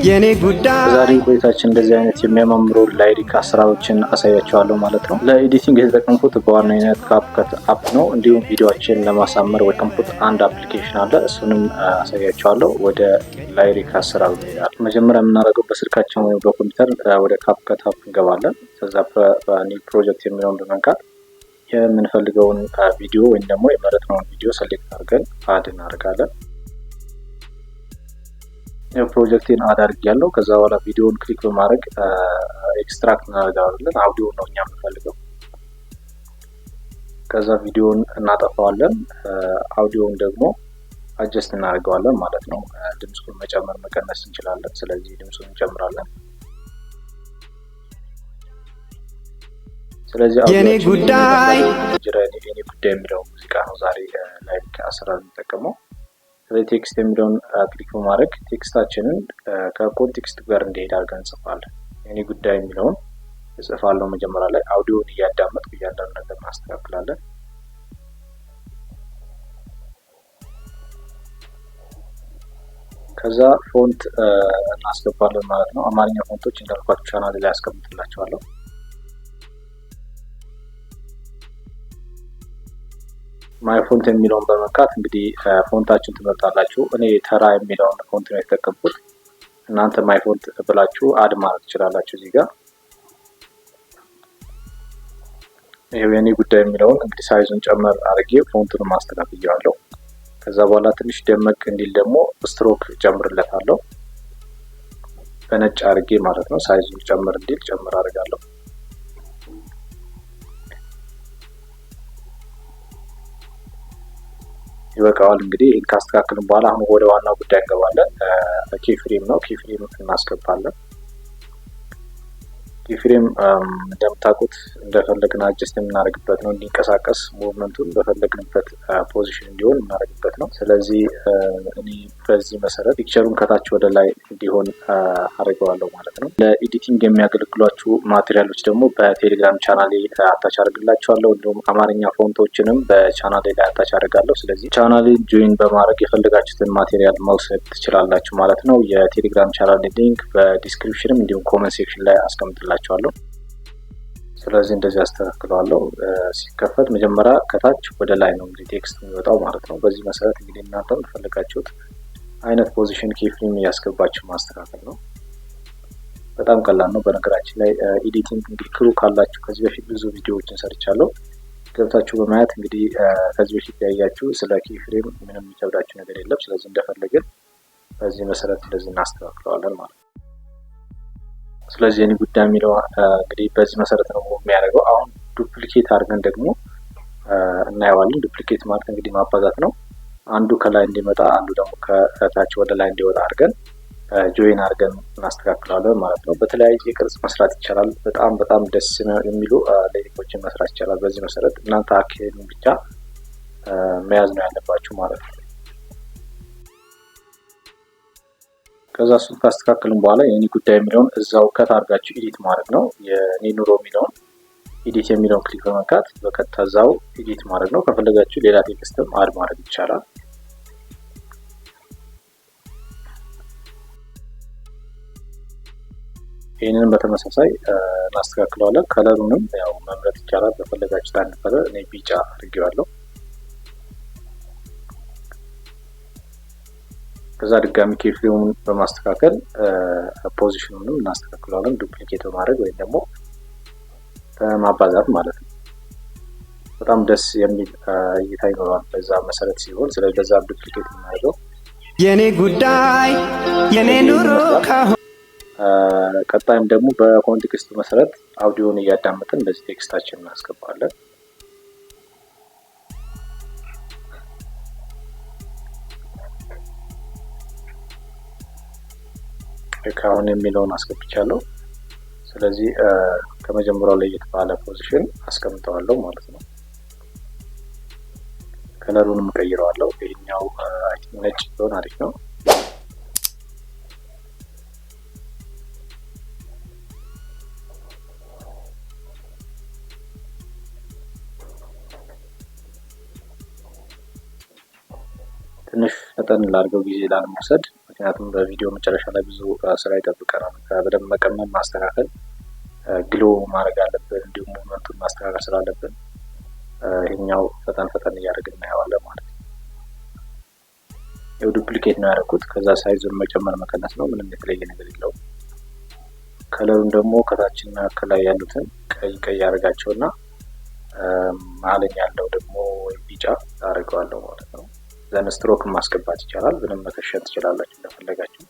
የኔ ጉዳይ። በዛሬው ቆይታችን እንደዚህ አይነት የሚያማምሩ lyric አሰራሮችን አሳያችኋለሁ ማለት ነው። ለ editing የተጠቀምኩት በዋነኝነት CapCut app ነው። እንዲሁም ቪዲዮችን ለማሳመር የተጠቀምኩት አንድ application አለ። እሱንም አሳያችኋለሁ። ወደ lyric አሰራሩ እንሄዳለን። መጀመሪያ የምናደርገው በስልካችን ወይም በኮምፒውተር ወደ CapCut app እንገባለን። ከዛ new project የሚለውን በመንካት የምንፈልገውን ቪዲዮ ወይም ደግሞ የመረጥነውን ቪዲዮ select አድርገን add እናደርጋለን። ፕሮጀክቴን add አድርጌያለሁ። ከዛ በኋላ ቪዲዮውን click በማድረግ extract እናደርጋለን። አውዲዮ ነው እኛ የምንፈልገው። ከዛ ቪዲዮውን እናጠፋዋለን። አውዲዮውን ደግሞ adjust እናደርገዋለን ማለት ነው። ድምፁን መጨመር መቀነስ እንችላለን። ስለዚህ ድምፁን እንጨምራለን። ስለዚህ የኔ ጉዳይ። የኔ ጉዳይ የሚለው ሙዚቃ ነው ዛሬ lyric አሰራር የምንጠቀመው። ስለዚህ text የሚለውን click በማድረግ text ኣችንን ከ context ጋር እንዲሄድ አድርገን እንጽፋለን። የኔ ጉዳይ የሚለውን እጽፋለሁ። መጀመሪያ ላይ አውዲዮን እያዳመጥኩ እያንዳንዱ ነገር እናስተካክላለን። ከዛ font እናስገባለን ማለት ነው። አማርኛ font ኦች እንዳልኳችሁ ቻናል ላይ አስቀምጥላችኋለሁ። My font የሚለውን በመንካት እንግዲህ font ኣችሁን ትመርጣላችሁ። እኔ ተራ የሚለውን font ነው የተጠቀምኩት። እናንተ my font ብላችሁ add ማድረግ ትችላላችሁ። እዚህ ጋር ይሄው የኔ ጉዳይ የሚለውን እንግዲህ size ኡን ጨመር አድርጌ font ኡን ማስተካክያለሁ። ከዛ በኋላ ትንሽ ደመቅ እንዲል ደግሞ ስትሮክ ጨምርለታለሁ፣ በነጭ አድርጌ ማለት ነው። size ኡን ጨምር እንዲል ጨምር አድርጋለሁ። ይበቃዋል። እንግዲህ ይህን ካስተካከልን በኋላ አሁን ወደ ዋናው ጉዳይ እንገባለን። Keyframe ነው። Keyframe እናስገባለን። Keyframe እንደምታውቁት እንደፈለግን adjust የምናደርግበት ነው። እንዲንቀሳቀስ movement ኡን በፈለግንበት position እንዲሆን የምናደርግበት ነው። ስለዚህ እኔ በዚህ መሰረት picture ኡን ከታች ወደ ላይ እንዲሆን አድርገዋለሁ ማለት ነው። ለ editing የሚያገለግሏችሁ material ኦች ደግሞ በቴሌግራም ቻናሌ attach አድርግላችኋለሁ። እንዲሁም አማርኛ font ኦችንም በቻናሌ ላይ attach አድርጋለሁ። ስለዚህ ቻናሌ join በማድረግ የፈለጋችሁትን material መውሰድ ትችላላችሁ ማለት ነው። የቴሌግራም ቻናሌ link በ description ም እንዲሁም comment section ላይ አስቀምጥላችኋለሁ። ስለዚህ እንደዚህ አስተካክለዋለሁ። ሲከፈት መጀመሪያ ከታች ወደ ላይ ነው እንግዲህ text የሚወጣው ማለት ነው። በዚህ መሰረት እንግዲህ እናንተም የፈለጋችሁት አይነት position keyframe እያስገባችሁ ማስተካከል ነው። በጣም ቀላል ነው። በነገራችን ላይ editing እንግዲህ clue ካላችሁ ከዚህ በፊት ብዙ ቪዲዮዎችን ሰርቻለሁ። ገብታችሁ በማየት እንግዲህ ከዚህ በፊት ያያችሁ ስለ keyframe ምንም የሚከብዳችሁ ነገር የለም። ስለዚህ እንደፈለግን በዚህ መሰረት እንደዚህ እናስተካክለዋለን ማለት ነው። ስለዚህ የኔ ጉዳይ የሚለው እንግዲህ በዚህ መሰረት ነው የሚያደርገው። አሁን duplicate አድርገን ደግሞ እናየዋለን። Duplicate ማለት እንግዲህ ማባዛት ነው። አንዱ ከላይ እንዲመጣ አንዱ ደግሞ ከታች ወደ ላይ እንዲወጣ አድርገን join አድርገን እናስተካክለዋለን ማለት ነው። በተለያየ ቅርጽ መስራት ይቻላል። በጣም በጣም ደስ የሚሉ lyric ኦችን መስራት ይቻላል። በዚህ መሰረት እናንተ አካሄዱን ብቻ መያዝ ነው ያለባችሁ ማለት ነው። ከዛ እሱን ካስተካከልን በኋላ የኔ ጉዳይ የሚለውን እዛው cut አድርጋችሁ edit ማድረግ ነው። የኔ ኑሮ የሚለውን edit የሚለውን click በመንካት በቀጥታ እዛው edit ማድረግ ነው። ከፈለጋችሁ ሌላ text ም add ማድረግ ይቻላል። ይህንንም በተመሳሳይ እናስተካክለዋለን። Color ኡንም ያው መምረጥ ይቻላል በፈለጋችሁት አንድ color። እኔ ቢጫ አድርጌዋለሁ። ከዛ ድጋሚ keyframe ኡን በማስተካከል position ኡንም እናስተካክለዋለን duplicate በማድረግ ወይም ደግሞ በማባዛት ማለት ነው። በጣም ደስ የሚል እይታ ይኖረዋል በዛ መሰረት ሲሆን፣ ስለዚህ በዛ duplicate የምናደርገው የኔ ጉዳይ የኔ ኑሮ ካሁን ቀጣይም ደግሞ በ context ኡ መሰረት አውዲዮን እያዳመጥን እንደዚህ text ኣችን እናስገባለን። ካሁን የሚለውን አስገብቻለሁ። ስለዚህ ከመጀመሪያው ለየት ባለ position አስቀምጠዋለሁ ማለት ነው። Color ኡንም እቀይረዋለሁ። ይሄኛው ነጭ ቢሆን አሪፍ ነው። ትንሽ ፈጠን ላድርገው ጊዜ ላለመውሰድ፣ ምክንያቱም ምክንያቱም በቪዲዮ መጨረሻ ላይ ብዙ ስራ ይጠብቀናል። በደንብ መቀመም፣ ማስተካከል፣ glow ማድረግ አለብን። እንዲሁም movement ኡን ማስተካከል ስላለብን ይሄኛው ፈጠን ፈጠን እያደረግን እናየዋለን ማለት ነው። ይኸው duplicate ነው ያደረኩት። ከዛ size ኡን መጨመር መቀነስ ነው። ምንም የተለየ ነገር የለውም። Color ኡን ደግሞ ከታችና ከላይ ያሉትን ቀይ ቀይ አደርጋቸውና መሀለኛ ያለው ደግሞ ወይም ቢጫ አደርገዋለሁ ማለት ነው። Then stroke ማስገባት ይቻላል። ምንም መከሸን ትችላላችሁ እንደፈለጋችሁ።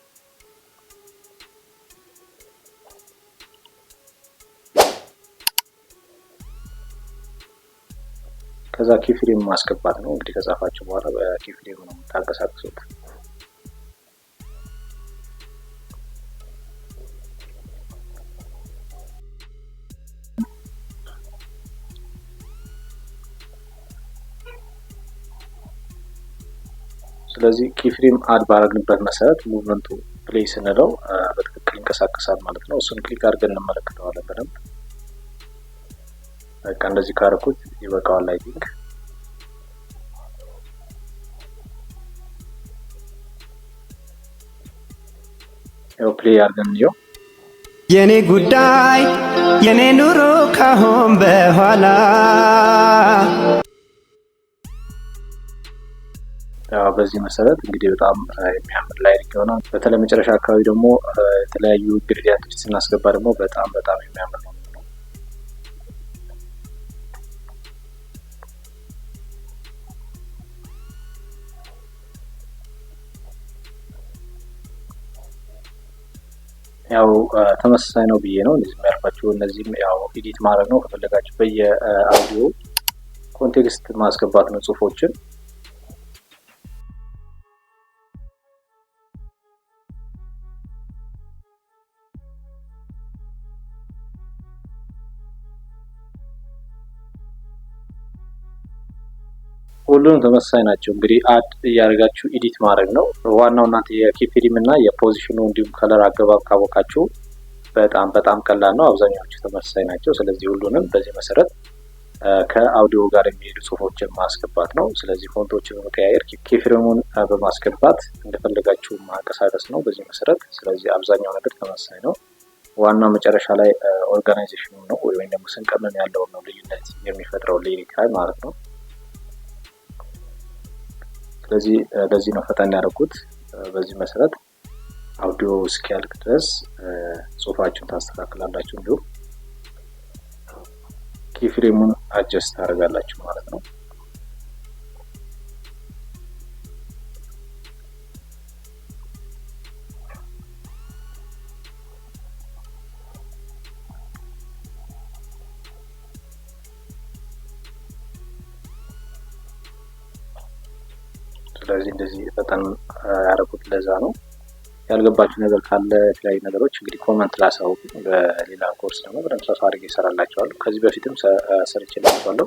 ከዛ keyframe ማስገባት ነው እንግዲህ ከጻፋችሁ በኋላ በ keyframe ነው የምታንቀሳቅሱት። ስለዚህ keyframe add ባደረግንበት መሰረት movement ኡ play ስንለው በትክክል ይንቀሳቀሳል ማለት ነው። እሱን click አድርገን እንመለከተዋለን በደንብ። በቃ እንደዚህ ካደረኩት ይበቃዋል I think። ያው play አድርገን እንየው። የኔ ጉዳይ የኔ ኑሮ ካሁን በኋላ በዚህ መሰረት እንግዲህ በጣም የሚያምር lyric ይሆናል። በተለይ መጨረሻ አካባቢ ደግሞ የተለያዩ ingredient ኦች ስናስገባ ደግሞ በጣም በጣም የሚያምር ነው የሚሆነው። ያው ተመሳሳይ ነው ብዬ ነው እንደዚህ የሚያልኳቸው። እነዚህም ያው edit ማድረግ ነው። ከፈለጋችሁ በየ audio context ማስገባት ነው ጽሁፎችን። ሁሉም ተመሳሳይ ናቸው። እንግዲህ add እያደረጋችሁ edit ማድረግ ነው ዋናው። እናንተ የ keyframe እና የ position ኡ እንዲሁም color አገባብ ካወቃችሁ በጣም በጣም ቀላል ነው። አብዛኛዎቹ ተመሳሳይ ናቸው። ስለዚህ ሁሉንም በዚህ መሰረት ከአውዲዮ ጋር የሚሄዱ ጽሁፎችን ማስገባት ነው። ስለዚህ font ኦችን በመቀያየር keyframe ኡን በማስገባት እንደፈለጋችሁ ማንቀሳቀስ ነው በዚህ መሰረት። ስለዚህ አብዛኛው ነገር ተመሳሳይ ነው። ዋናው መጨረሻ ላይ organization ኡ ነው ወይም ደግሞ ስንቀመም ያለው ነው ልዩነት የሚፈጥረው lyric ላይ ማለት ነው። ስለዚህ ለዚህ ነው ፈጠን ያደረኩት። በዚህ መሰረት አውዲዮ እስኪያልቅ ድረስ ጽሁፋችሁን ታስተካክላላችሁ፣ እንዲሁም keyframe ኡን adjust ታደርጋላችሁ ማለት ነው። ስለዚህ እንደዚህ ፈጠን ያደረኩት ለዛ ነው። ያልገባችሁ ነገር ካለ የተለያዩ ነገሮች እንግዲህ comment ላሳውቅ። በሌላ ኮርስ ደግሞ በደንብ ሰፋ አድርጌ እሰራላችኋለሁ። ከዚህ በፊትም ሰርቼላችኋለሁ።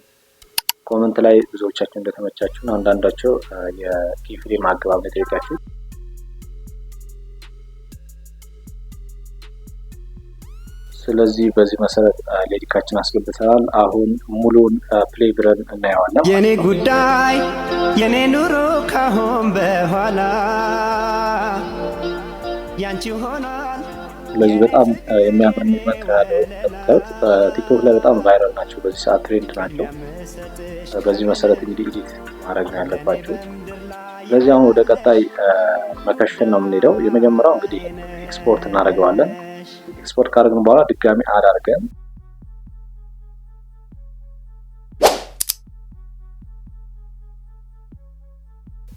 Comment ላይ ብዙዎቻችሁ እንደተመቻችሁ አንዳንዳቸው የ keyframe አገባብ እንደጠየቃችሁ ስለዚህ በዚህ መሰረት lyric ኣችን አስገብተናል። አሁን ሙሉን play ብለን እናየዋለን። የኔ ጉዳይ የኔ ኑሮ ካሁን በኋላ ያንቺ ሆኗል። ስለዚህ በጣም የሚያምር movement ያለው እንደምታዩት ቲክቶክ ላይ በጣም viral ናቸው፣ በዚህ ሰዓት trend ናቸው። በዚህ መሰረት እንግዲህ edit ማድረግ ነው ያለባችሁ። ስለዚህ አሁን ወደ ቀጣይ መከሽን ነው የምንሄደው። የመጀመሪያው እንግዲህ ኤክስፖርት እናደርገዋለን። ኤክስፖርት ካደረግን በኋላ ድጋሚ add አድርገን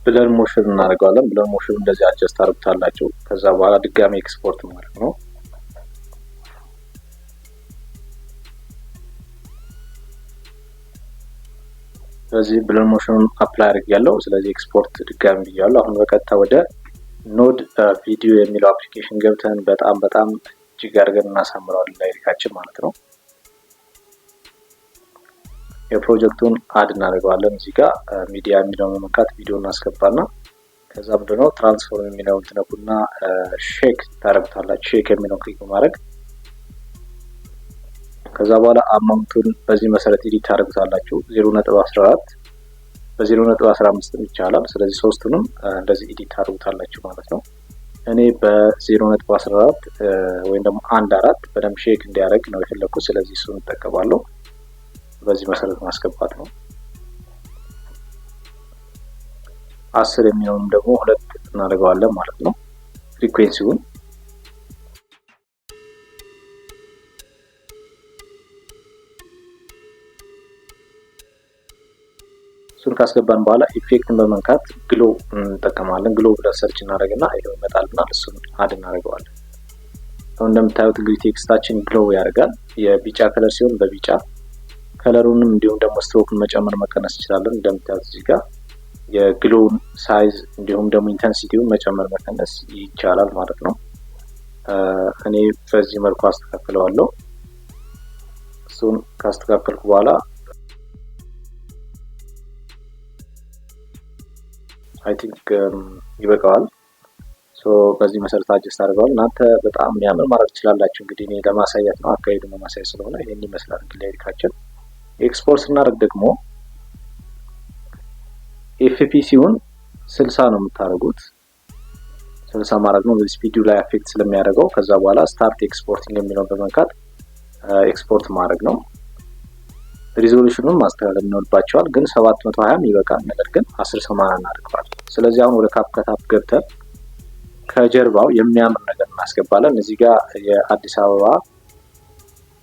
blur motion እናደርገዋለን። Blur motion እንደዚህ adjust አድርጉታላችሁ። ከዛ በኋላ ድጋሚ ኤክስፖርት ማድረግ ነው። ስለዚህ blur motion ኡን apply አድርጌያለሁ። ስለዚህ ኤክስፖርት ድጋሚ ብያለሁ። አሁን በቀጥታ ወደ Node ቪዲዮ የሚለው application ገብተን በጣም በጣም እጅግ አድርገን እናሳምረዋለን lyric ኣችን ማለት ነው። የፕሮጀክቱን add እናደርገዋለን። እዚህ ጋር ሚዲያ የሚለውን በመንካት ቪዲዮ እናስገባና ከዛ ምንድነው transform የሚለውን ትነኩና shake ታደርጉታላችሁ። Shake የሚለውን click በማድረግ ከዛ በኋላ amount ኡን በዚህ መሰረት edit ታደርጉታላችሁ። 0.14 በ0.15 ይቻላል። ስለዚህ ሶስቱንም እንደዚህ edit ታደርጉታላችሁ ማለት ነው። እኔ በ0.14 ወይም ደግሞ 1.4 በደንብ shake እንዲያደርግ ነው የፈለግኩት። ስለዚህ እሱን እጠቀማለሁ። በዚህ መሰረት ማስገባት ነው። 10 የሚለውንም ደግሞ 2 እናደርገዋለን ማለት ነው frequency ውን። እሱን ካስገባን በኋላ effect ን በመንካት glow እንጠቀማለን። Glow ብለን search እናደርግና ይኸው ይመጣልናል። እሱን add እናደርገዋለን። አሁን እንደምታዩት እንግዲህ text ኣችን glow ያደርጋል። የቢጫ color ሲሆን በቢጫ color ኡንም እንዲሁም ደግሞ ስትሮክን መጨመር መቀነስ እንችላለን። እንደምታዩት እዚህ ጋር የ glow ውን size እንዲሁም ደግሞ intensity ውን መጨመር መቀነስ ይቻላል ማለት ነው። እኔ በዚህ መልኩ አስተካክለዋለሁ። እሱን ካስተካከልኩ በኋላ I think ይበቃዋል። So በዚህ መሰረት adjust አድርገዋል። እናንተ በጣም የሚያምር ማድረግ ትችላላችሁ። እንግዲህ እኔ ለማሳየት ነው፣ አካሄዱን ለማሳየት ስለሆነ ይሄን ይመስላል። እንግዲህ lyric ኣችን export ስናደርግ ደግሞ FPS ውን 60 ነው የምታደርጉት። 60 ማድረግ ነው speed ኡ ላይ affect ስለሚያደርገው። ከዛ በኋላ start exporting የሚለውን በመንካት ኤክስፖርት ማድረግ ነው። Resolution ኑን ማስተካከል ይኖርባቸዋል፣ ግን 720 ይበቃል። ነገር ግን 1080 እናደርገዋለን። ስለዚህ አሁን ወደ CapCut app ገብተን ከጀርባው የሚያምር ነገር እናስገባለን። እዚህ ጋር የአዲስ አበባ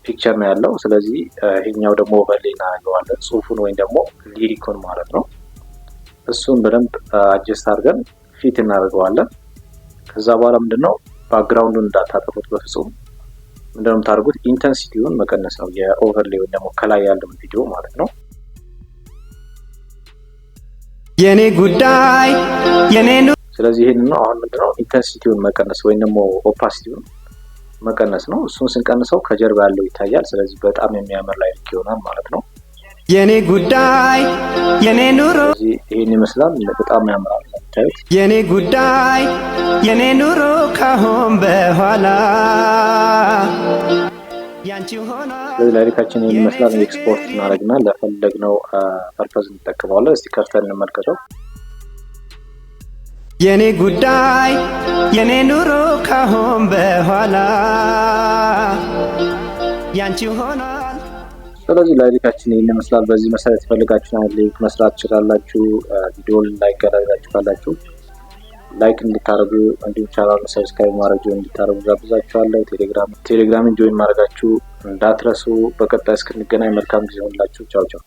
picture ነው ያለው። ስለዚህ ይሄኛው ደግሞ overlay እናደርገዋለን፣ ጽሁፉን ወይም ደግሞ lyric ኡን ማለት ነው። እሱን በደንብ adjust አድርገን fit እናደርገዋለን። ከዛ በኋላ ምንድነው background ኡን እንዳታጠፉት በፍጹም። ምንድነው የምታደርጉት? Intensity ውን መቀነስ ነው፣ የ overlay ወይም ደግሞ ከላይ ያለውን ቪዲዮ ማለት ነው። የኔ ጉዳይ የኔ ስለዚህ ይሄን ነው አሁን ምንድነው intensity ውን መቀነስ ወይም ደግሞ opacity ውን መቀነስ ነው። እሱን ስንቀንሰው ከጀርባ ያለው ይታያል። ስለዚህ በጣም የሚያምር lyric ይሆናል ማለት ነው። የኔ ጉዳይ የኔ ኑሮ። ስለዚህ ይሄን ይመስላል። በጣም ያምራል እንደምታዩት። የኔ ጉዳይ የኔ ኑሮ ካሁን በኋላ ያንቺ ሆኗል። ስለዚህ lyric ኣችን ይሄን ይመስላል። ኤክስፖርት እናደርግና ለፈለግነው purpose እንጠቀመዋለን። እስቲ ከፍተን እንመልከተው። የኔ ጉዳይ የኔ ኑሮ ካሁን በኋላ ያንቺ ሆኗል። ስለዚህ lyric ኣችን ይህን ይመስላል። በዚህ መሰረት የፈለጋችሁን አይነት lyric መስራት ትችላላችሁ። ቪዲዮውን like ያላደረጋችሁ ካላችሁ like እንድታደርጉ እንዲሁም ቻናሉን subscribe ማድረግ እንድታደርጉ ጋብዛችኋለሁ። ቴሌግራምን join ማድረጋችሁ እንዳትረሱ። በቀጣይ እስክንገናኝ መልካም ጊዜ ይሁንላችሁ። ቻው ቻው።